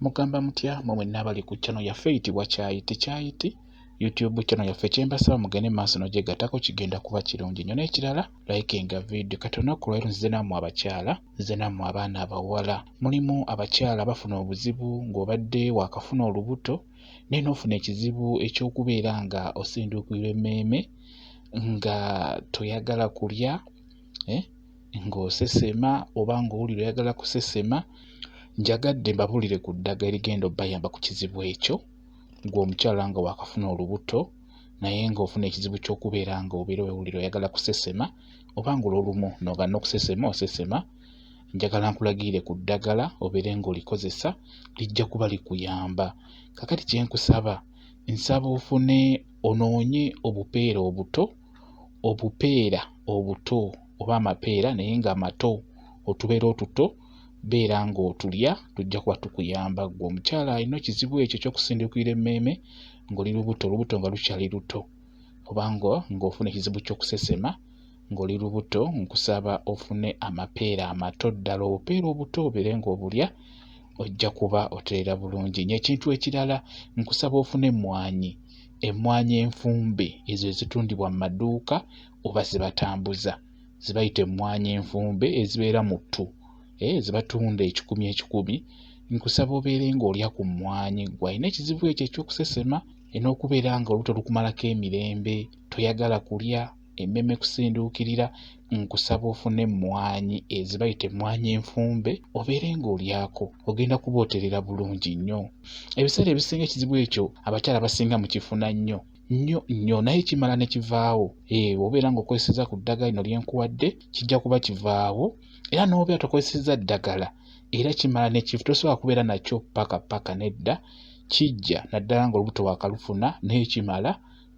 Mugamba mutya mwe mwenna abali ku channel yaffe eyitibwa Kyayiti Kyayiti YouTube channel yaffe kyembasaba mugende maaso n'ogyegattako kigenda kuba kirungi nnyo n'ekirala likinga video kati olunaku lwaleero nzize nammwe abakyala nzize nammwe abaana abawala mulimu abakyala bafuna obuzibu ng'obadde waakafuna olubuto naye n'ofuna ekizibu eky'okubeera nga osinduukirira emmeeme nga toyagala kulya eh? Ng'osesema oba ng'owulira oyagala kusesema, njagadde mbabuulire ku ddagala erigenda obbayamba ku kizibu ekyo. Ggwe omukyala nga waakafuna olubuto naye ng'ofuna ekizibu ky'okubeera ng'obeera owulira oyagala kusesema oba ng'olwolumu n'ogaana n'okusesema osesema, njagala nkulagirire ku ddagala obeere ng'olikozesa lijja kuba likuyamba. Kaakati kye nkusaba, nsaba ofune onoonye obupeera obuto obupeera obuto oba amapeera naye nga mato otubeera otuto beera ng'otulya tujja kuba tukuyamba ggwe omukyala alina ekizibu ekyo eky'okusindukirira emmeeme ng'oli lubuto olubuto nga lukyali luto oba nga ng'ofuna ekizibu ky'okusesema ng'oli lubuto nkusaba ofune amapeera amato ddala obupeera obuto obeere ng'obulya ojja kuba otereera bulungi nnyo. Ekintu ekirala nkusaba ofune emmwanyi emmwanyi enfumbe ezo ezitundibwa mu maduuka oba ze batambuza ze bayita emmwanyi enfumbe ezibeera mu ttu eh, ze batunda ekikumi ekikumi nkusaba obeere ng'olya ku mmwanyi ggwe alina ekizibu ekyo eky'okusesema n'okubeera nga olubuto lukumalako emirembe toyagala kulya emmeme kusinduukirira nkusaba ofune emmwanyi ezibayita emmwanyi enfumbe obeere ng'olyako ogenda kuba oterera bulungi nnyo. Ebiseera ebisinga ekizibu ekyo abakyala abasinga mukifuna nnyo nnyo nnyo naye kimala ne kivaawo. Eeh bw'obeera ng'okozesezza ku ddagala lino lye nkuwadde kijja kuba kivaawo era n'obeera tokozesezza ddagala era kimala ne kifa tosobola kubeera nakyo ppaka ppaka nedda kijja naddala ng'olubuto waakalufuna naye kimala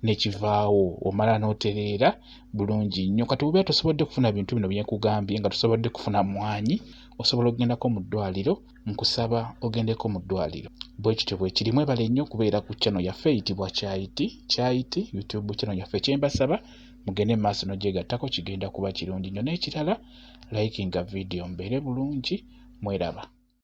ne kivaawo omala n'otereera bulungi nnyo. Kati bw'obeera tosobodde kufuna bintu bino bye nkugambye nga tosobodde kufuna mmwanyi osobola okugendako mu ddwaliro nkusaba ogendeko mu ddwaliro. Bwe kityo bwe kiri. Mwebale nnyo kubeera ku channel yaffe eyitibwa Kyayiti Kyayiti YouTube channel yaffe. Kye mbasaba mugende mu maaso n'ogyegattako kigenda kuba kirungi nnyo. N'ekirala likinga vidiyo mubeere bulungi mweraba.